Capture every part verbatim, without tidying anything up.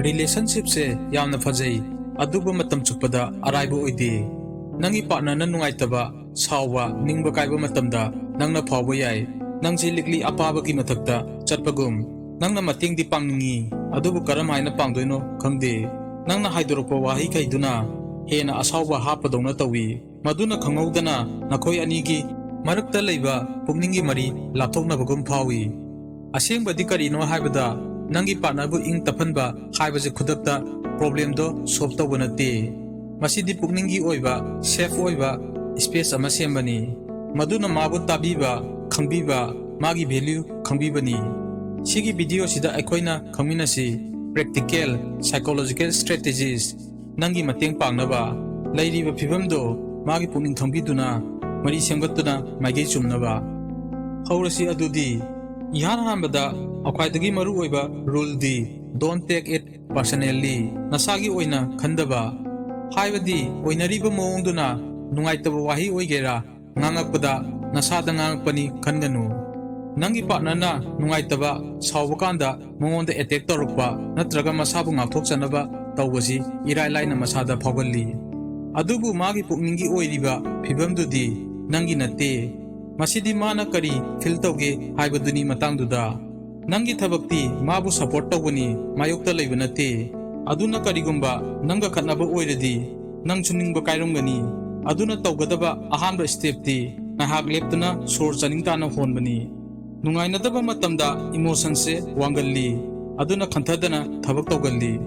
Relationshipꯁꯦ ꯌꯥꯝꯅ ꯐꯖꯩ, ꯑꯗꯨꯕꯨ ꯃꯇꯝ ꯆꯨꯞꯄꯗ ꯑꯔꯥꯏꯕ ꯑꯣꯏꯗꯦ꯫ ꯅꯪꯒꯤ partnerꯅ ꯅꯨꯡꯉꯥꯏꯇꯕ, ꯁꯥꯎꯕ, ꯅꯤꯡꯕ ꯀꯥꯏꯕ ꯃꯇꯝꯗ ꯅꯪꯅ ꯐꯥꯎꯕ ꯌꯥꯏ, ꯅꯪꯁꯦ ꯂꯤꯛꯂꯤ ꯑꯄꯥꯕꯒꯤ ꯃꯊꯛꯇ ꯆꯠꯄꯒꯨꯝ꯫ ꯅꯪꯅ ꯃꯇꯦꯡꯗꯤ ꯄꯥꯡꯅꯤꯡꯉꯤ, ꯑꯗꯨꯕꯨ ꯀꯔꯝ ꯍꯥꯏꯅ ꯄꯥꯡꯗꯣꯏꯅꯣ ꯈꯪꯗꯦ꯫ ꯅꯪꯅ ꯍꯥꯏꯗꯣꯔꯛꯄ ꯋꯥꯍꯩꯈꯩꯗꯨꯅ ꯍꯦꯟꯅ ꯑꯁꯥꯎꯕ ꯍꯥꯞꯄꯗꯧꯅ ꯇꯧꯏ꯫ ꯃꯗꯨꯅ ꯈꯪꯍꯧꯗꯅ ꯅꯈꯣꯏ ꯑꯅꯤꯒꯤ ꯃꯔꯛꯇ ꯂꯩꯕ ꯄꯨꯛꯅꯤꯡꯒꯤ ꯃꯔꯤ ꯂꯥꯞꯊꯣꯛꯅꯕꯒꯨꯝ ꯐꯥꯎꯏ꯫ ꯑꯁꯦꯡꯕꯗꯤ ꯀꯔꯤꯅꯣ ꯍꯥꯏꯕꯗ, ꯅꯪꯒꯤ partnerꯕꯨ ꯏꯪ ꯇꯞꯍꯟꯕ ꯍꯥꯏꯕꯁꯤ ꯈꯨꯗꯛꯇ problemꯗꯣ solve ꯇꯧꯕ ꯅꯠꯇꯦ꯫ ꯃꯁꯤꯗꯤ ꯄꯨꯛꯅꯤꯡꯒꯤ ꯑꯣꯏꯕ, safe ꯑꯣꯏꯕ space ꯑꯃ ꯁꯦꯝꯕꯅꯤ꯫ ꯃꯗꯨꯅ ꯃꯥꯕꯨ ꯇꯥꯕꯤꯕ, ꯈꯪꯕꯤꯕ, ꯃꯥꯒꯤ value ꯈꯪꯕꯤꯕꯅꯤ꯫ ꯁꯤꯒꯤ videoꯁꯤꯗ ꯑꯩꯈꯣꯏꯅ ꯈꯪꯃꯤꯟꯅꯁꯤ practical psychological strategies, ꯅꯪꯒꯤ ꯃꯇꯦꯡ ꯄꯥꯡꯅꯕ꯫ ꯂꯩꯔꯤꯕ ꯐꯤꯕꯝꯗꯣ ꯃꯥꯒꯤ ꯄꯨꯛꯅꯤꯡ ꯈꯪꯕꯤꯗꯨꯅ ꯃꯔꯤ ꯁꯦꯝꯒꯠꯇꯨꯅ ꯃꯥꯏꯀꯩ ꯆꯨꯝꯅꯕ꯫ ꯍꯧꯔꯁꯤ ꯑꯗꯨꯗꯤ꯫ ꯏꯍꯥꯟ ꯍꯥꯟꯕꯗ ꯈ꯭ꯋꯥꯏꯗꯒꯤ ꯃꯔꯨꯑꯣꯏꯕ ruleꯗꯤ don't take it personally, ꯅꯁꯥꯒꯤ ꯑꯣꯏꯅ ꯈꯟꯗꯕ꯫ ꯍꯥꯏꯕꯗꯤ ꯑꯣꯏꯅꯔꯤꯕ ꯃꯑꯣꯡꯗꯨꯅ ꯅꯨꯡꯉꯥꯏꯇꯕ ꯋꯥꯍꯩ ꯑꯣꯏꯒꯦꯔꯥ, ꯉꯥꯡꯉꯛꯄꯗ ꯅꯁꯥꯗ ꯉꯥꯡꯉꯛꯄꯅꯤ ꯈꯟꯒꯅꯨ꯫ ꯅꯪꯒꯤ partnerꯅ ꯅꯨꯡꯉꯥꯏꯇꯕ, ꯁꯥꯎꯕ ꯀꯥꯟꯗ ꯃꯉꯣꯟꯗ attack ꯇꯧꯔꯛꯄ ꯅꯠꯇ꯭ꯔꯒ ꯃꯁꯥꯕꯨ ꯉꯥꯛꯊꯣꯛꯆꯅꯕ ꯇꯧꯕꯁꯤ ꯏꯔꯥꯏ ꯂꯥꯏꯅ ꯃꯁꯥꯗ ꯐꯥꯎꯒꯜꯂꯤ꯫ ꯑꯗꯨꯕꯨ ꯃꯥꯒꯤ ꯄꯨꯛꯅꯤꯡꯒꯤ ꯑꯣꯏꯔꯤꯕ ꯐꯤꯕꯝꯗꯨꯗꯤ ꯅꯪꯒꯤ ꯅꯠꯇꯦ꯫ ꯃꯁꯤꯗꯤ ꯃꯥꯅ ꯀꯔꯤ feel ꯇꯧꯒꯦ ꯍꯥꯏꯕꯗꯨꯅꯤ ꯃꯇꯥꯡꯗꯨꯗ꯫ ꯅꯪꯒꯤ ꯊꯕꯛꯇꯤ ꯃꯥꯕꯨ support ꯇꯧꯕꯅꯤ, ꯃꯥꯌꯣꯛꯇ ꯂꯩꯕ ꯅꯠꯇꯦ꯫ ꯑꯗꯨꯅ ꯀꯔꯤꯒꯨꯝꯕ ꯅꯪꯒ ꯈꯠꯅꯕ ꯑꯣꯏꯔꯗꯤ, ꯅꯪꯁꯨ ꯅꯤꯡꯕ ꯀꯥꯏꯔꯝꯒꯅꯤ꯫ ꯑꯗꯨꯅ ꯇꯧꯒꯗꯕ ꯑꯍꯥꯟꯕ stepꯇꯤ ꯉꯥꯏꯍꯥꯛ ꯂꯦꯞꯇꯨꯅ ꯁꯣꯔ ꯆꯥꯅꯤꯡ ꯇꯥꯅ ꯍꯣꯟꯕꯅꯤ꯫ ꯅꯨꯡꯉꯥꯏꯅꯗꯕ ꯃꯇꯝꯗ emotionꯁꯦ ꯋꯥꯡꯒꯜꯂꯤ, ꯑꯗꯨꯅ ꯈꯟꯊꯗꯅ ꯊꯕꯛ ꯇꯧꯒꯜꯂꯤ꯫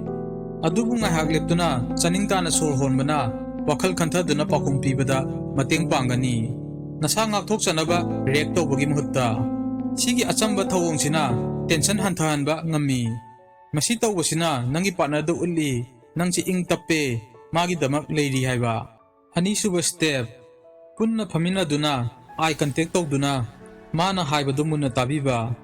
ꯑꯗꯨꯕꯨ ꯉꯥꯏꯍꯥꯛ ꯂꯦꯞꯇꯨꯅ ꯆꯥꯅꯤꯡ ꯇꯥꯅ ꯁꯣꯔ ꯍꯣꯟꯕꯅ ꯋꯥꯈꯜ ꯈꯟꯊꯗꯨꯅ ꯄꯥꯎꯈꯨꯝ ꯄꯤꯕꯗ ꯃꯇꯦꯡ ꯄꯥꯡꯒꯅꯤ, ꯅꯁꯥ ꯉꯥꯛꯊꯣꯛꯆꯅꯕ react ꯇꯧꯕꯒꯤ ꯃꯍꯨꯠꯇ꯫ ꯁꯤꯒꯤ ꯑꯆꯝꯕ ꯊꯧꯑꯣꯡꯁꯤꯅ tension ꯍꯟꯊꯍꯟꯕ ꯉꯝꯃꯤ꯫ ꯃꯁꯤ ꯇꯧꯕꯁꯤꯅ ꯅꯪꯒꯤ partnerꯗ ꯎꯠꯂꯤ, ꯅꯪꯁꯤ ꯏꯪ ꯇꯞꯄꯦ, ꯃꯥꯒꯤꯗꯃꯛ ꯂꯩꯔꯤ ꯍꯥꯏꯕ꯫ ꯑꯅꯤꯁꯨꯕ step, ꯄꯨꯟꯅ ꯐꯝꯃꯤꯟꯅꯗꯨꯅ eye contact ꯇꯧꯗꯨꯅ ꯃꯥꯅ ꯍꯥꯏꯕꯗꯨ ꯃꯨꯟꯅ ꯇꯥꯕꯤꯕ꯫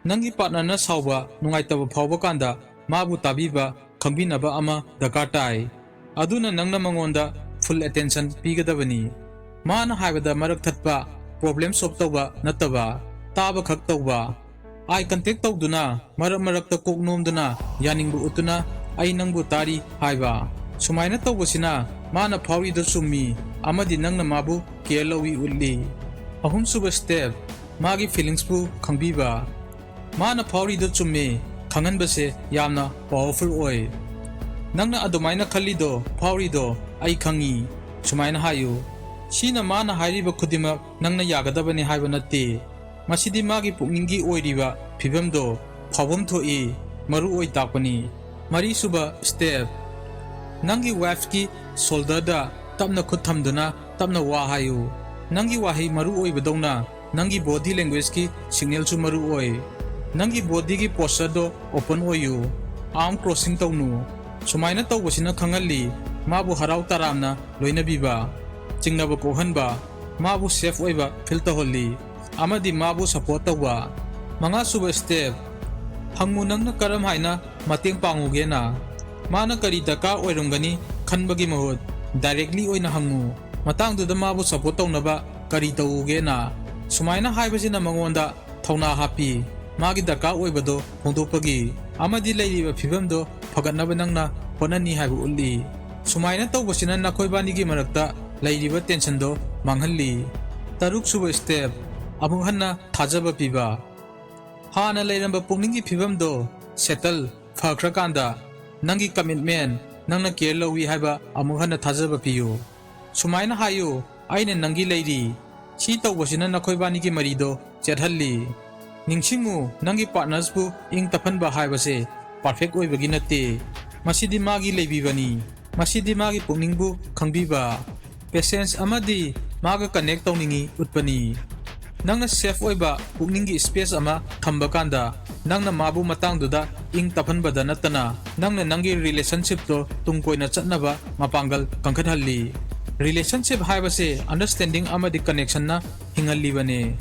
ꯅꯪꯒꯤ partnerꯅ ꯁꯥꯎꯕ, ꯅꯨꯡꯉꯥꯏꯇꯕ ꯐꯥꯎꯕ ꯀꯥꯟꯗ ꯃꯥꯕꯨ ꯇꯥꯕꯤꯕ, ꯈꯪꯕꯤꯅꯕ ꯑꯃ ꯗꯔꯀꯥꯔ ꯇꯥꯏ꯫ ꯑꯗꯨꯅ ꯅꯪꯅ ꯃꯉꯣꯟꯗ full attention ꯄꯤꯒꯗꯕꯅꯤ꯫ ꯃꯥꯅ ꯍꯥꯏꯕꯗ ꯃꯔꯛ ꯊꯠꯄ, problem solve ꯇꯧꯕ ꯅꯠꯇꯕ, ꯇꯥꯕ ꯈꯛ ꯇꯧꯕ꯫ Eye contact ꯇꯧꯗꯨꯅ, ꯃꯔꯛ ꯃꯔꯛꯇ ꯀꯣꯛ ꯅꯣꯝꯗꯨꯅ, ꯌꯥꯅꯤꯡꯕ ꯎꯠꯇꯨꯅ "ꯑꯩ ꯅꯪꯕꯨ ꯇꯥꯔꯤ" ꯍꯥꯏꯕ꯫ ꯁꯨꯃꯥꯏꯅ ꯇꯧꯕꯁꯤꯅ ꯃꯥꯅ ꯐꯥꯎꯔꯤꯗꯣ ꯆꯨꯝꯃꯤ ꯑꯃꯗꯤ ꯅꯪꯅ ꯃꯥꯕꯨ care ꯂꯧꯏ ꯎꯠꯂꯤ꯫ ꯑꯍꯨꯝꯁꯨꯕ step, ꯃꯥꯒꯤ feelings ꯄꯨ ꯈꯪꯕꯤꯕ꯫ ꯃꯥꯅ ꯐꯥꯎꯔꯤꯗꯣ ꯆꯨꯝꯃꯤ ꯈꯪꯍꯟꯕꯁꯦ ꯌꯥꯝꯅ powerful ꯑꯣꯏ꯫ "ꯅꯪꯅ ꯑꯗꯨꯃꯥꯏꯅ ꯈꯜꯂꯤꯗꯣ, ꯐꯥꯎꯔꯤꯗꯣ ꯑꯩ ꯈꯪꯉꯤ" ꯁꯨꯃꯥꯏꯅ ꯍꯥꯏꯌꯨ꯫ ꯁꯤꯅ ꯃꯥꯅ ꯍꯥꯏꯔꯤꯕ ꯈꯨꯗꯤꯡꯃꯛ ꯅꯪꯅ ꯌꯥꯒꯗꯕꯅꯤ ꯍꯥꯏꯕ ꯅꯠꯇꯦ꯫ ꯃꯁꯤꯗꯤ ꯃꯥꯒꯤ ꯄꯨꯛꯅꯤꯡꯒꯤ ꯑꯣꯏꯔꯤꯕ ꯐꯤꯕꯝꯗꯣ ꯐꯥꯎꯐꯝ ꯊꯣꯛꯏ, ꯃꯔꯨ ꯑꯣꯏ ꯇꯥꯛꯄꯅꯤ꯫ ꯃꯔꯤꯁꯨꯕ step, ꯅꯪꯒꯤ wife ꯀꯤ shoulder ꯗ ꯇꯞꯅ ꯈꯨꯠ ꯊꯝꯗꯨꯅ ꯇꯞꯅ ꯋꯥ ꯍꯥꯏꯌꯨ꯫ ꯅꯪꯒꯤ ꯋꯥꯍꯩ ꯃꯔꯨ ꯑꯣꯏꯕꯗꯧꯅ ꯅꯪꯒꯤ body language ꯀꯤ signal ꯁꯨ ꯃꯔꯨ ꯑꯣꯏ꯫ ꯅꯪꯒꯤ body ꯒꯤ posture ꯗꯣ open ꯑꯣꯏꯌꯨ꯫ Arm crossing ꯇꯧꯅꯨ꯫ ꯁꯨꯃꯥꯏꯅ ꯇꯧꯕꯁꯤꯅ ꯈꯪꯍꯜꯂꯤ ꯃꯥꯕꯨ ꯍꯔꯥꯎ ꯇꯔꯥꯝꯅ ꯂꯣꯏꯅꯕꯤꯕ, ꯆꯤꯡꯅꯕ ꯀꯣꯛꯍꯟꯕ, ꯃꯥꯕꯨ safe ꯑꯣꯏꯕ feel ꯇꯧꯍꯜꯂꯤ꯫ ꯑꯃꯗꯤ ꯃꯥꯕꯨ support ꯇꯧꯕ꯫ ꯃꯉꯥꯁꯨꯕ step, ꯍꯪꯉꯨ ꯅꯪꯅ ꯀꯔꯝ ꯍꯥꯏꯅ ꯃꯇꯦꯡ ꯄꯥꯡꯉꯨꯒꯦꯅ꯫ ꯃꯥꯅ ꯀꯔꯤ ꯗꯔꯀꯥꯔ ꯑꯣꯏꯔꯝꯒꯅꯤ ꯈꯟꯕꯒꯤ ꯃꯍꯨꯠ directly ꯑꯣꯏꯅ ꯍꯪꯉꯨ꯫ ꯃꯇꯥꯡꯗꯨꯗ ꯃꯥꯕꯨ support ꯇꯧꯅꯕ ꯀꯔꯤ ꯇꯧꯒꯦꯅ꯫ ꯁꯨꯃꯥꯏꯅ ꯍꯥꯏꯕꯁꯤꯅ ꯃꯉꯣꯟꯗ ꯊꯧꯅꯥ ꯍꯥꯞꯄꯤ, ꯃꯥꯒꯤ ꯗꯔꯀꯥꯔ ꯑꯣꯏꯕꯗꯣ ꯐꯣꯡꯗꯣꯛꯄꯒꯤ ꯑꯃꯗꯤ ꯂꯩꯔꯤꯕ ꯐꯤꯕꯝꯗꯣ ꯐꯒꯠꯅꯕ ꯅꯪꯅ ꯍꯣꯠꯅꯅꯤ ꯍꯥꯏꯕ ꯎꯠꯂꯤ꯫ ꯁꯨꯃꯥꯏꯅ ꯇꯧꯕꯁꯤꯅ ꯅꯈꯣꯏꯕꯥꯅꯤꯒꯤ ꯃꯔꯛꯇ ꯂꯩꯔꯤꯕ tension ꯗꯣ ꯃꯥꯡꯍꯜꯂꯤ꯫ ꯇꯔꯨꯛꯁꯨꯕ step, ꯑꯃꯨꯛ ꯍꯟꯅ ꯊꯥꯖꯕ ꯄꯤꯕ꯫ ꯍꯥꯟꯅ ꯂꯩꯔꯝꯕ ꯄꯨꯛꯅꯤꯡꯒꯤ ꯐꯤꯕꯝꯗꯣ settle, ꯐꯈ꯭ꯔꯀꯥꯟꯗ ꯅꯪꯒꯤ commitment, ꯅꯪꯅ care ꯂꯧꯏ ꯍꯥꯏꯕ ꯑꯃꯨꯛ ꯍꯟꯅ ꯊꯥꯖꯕ ꯄꯤꯌꯨ꯫ ꯁꯨꯃꯥꯏꯅ ꯍꯥꯏꯌꯨ, "ꯑꯩꯅ ꯅꯪꯒꯤ ꯂꯩꯔꯤ"꯫ ꯁꯤ ꯇꯧꯕꯁꯤꯅ ꯅꯈꯣꯏꯕꯥꯅꯤꯒꯤ ꯃꯔꯤꯗꯣ ꯆꯦꯠꯍꯜꯂꯤ꯫ ꯅꯤꯡꯁꯤꯡꯉꯨ, ꯅꯪꯒꯤ partners ꯄꯨ ꯏꯪ ꯇꯞꯍꯟꯕ ꯍꯥꯏꯕꯁꯦ perfect ꯑꯣꯏꯕꯒꯤ ꯅꯠꯇꯦ, ꯃꯁꯤꯗꯤ ꯃꯥꯒꯤ ꯂꯩꯕꯤꯕꯅꯤ꯫ ꯃꯁꯤꯗꯤ ꯃꯥꯒꯤ ꯄꯨꯛꯅꯤꯡꯕꯨ ꯈꯪꯕꯤꯕ, patience ꯑꯃꯗꯤ ꯃꯥꯒ connect ꯇꯧꯅꯤꯡꯏ ꯎꯠꯄꯅꯤ꯫ ꯅꯪꯅ safe ꯑꯣꯏꯕ ꯄꯨꯛꯅꯤꯡꯒꯤ space ꯑꯃ ꯊꯝꯕ ꯀꯥꯟꯗ, ꯅꯪꯅ ꯃꯥꯕꯨ ꯃꯇꯥꯡꯗꯨꯗ ꯏꯪ ꯇꯞꯍꯟꯕꯗ ꯅꯠꯇꯅ, ꯅꯪꯅ ꯅꯪꯒꯤ relationship ꯇꯣ ꯇꯨꯡ ꯀꯣꯏꯅ ꯆꯠꯅꯕ ꯃꯄꯥꯡꯒꯜ ꯀꯟꯈꯠꯍꯜꯂꯤ꯫ Relationship ꯍꯥꯏꯕꯁꯦ understanding ꯑꯃꯗꯤ connection ꯅ ꯍꯤꯡꯍꯜꯂꯤꯕꯅꯤ꯫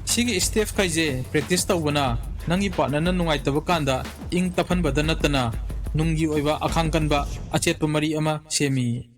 ꯁꯤꯒꯤ step ꯈꯩꯁꯦ practice ꯇꯧꯕꯅ ꯅꯪꯒꯤ partner ꯅ ꯅꯨꯡꯉꯥꯏꯇꯕ ꯀꯥꯟꯗ ꯏꯪ ꯇꯞꯍꯟꯕꯗ ꯅꯠꯇꯅ, ꯅꯨꯡꯒꯤ ꯑꯣꯏꯕ ꯑꯈꯥꯡ ꯀꯟꯕ ꯑꯆꯦꯠꯄ ꯃꯔꯤ ꯑꯃ ꯁꯦꯝꯃꯤ꯫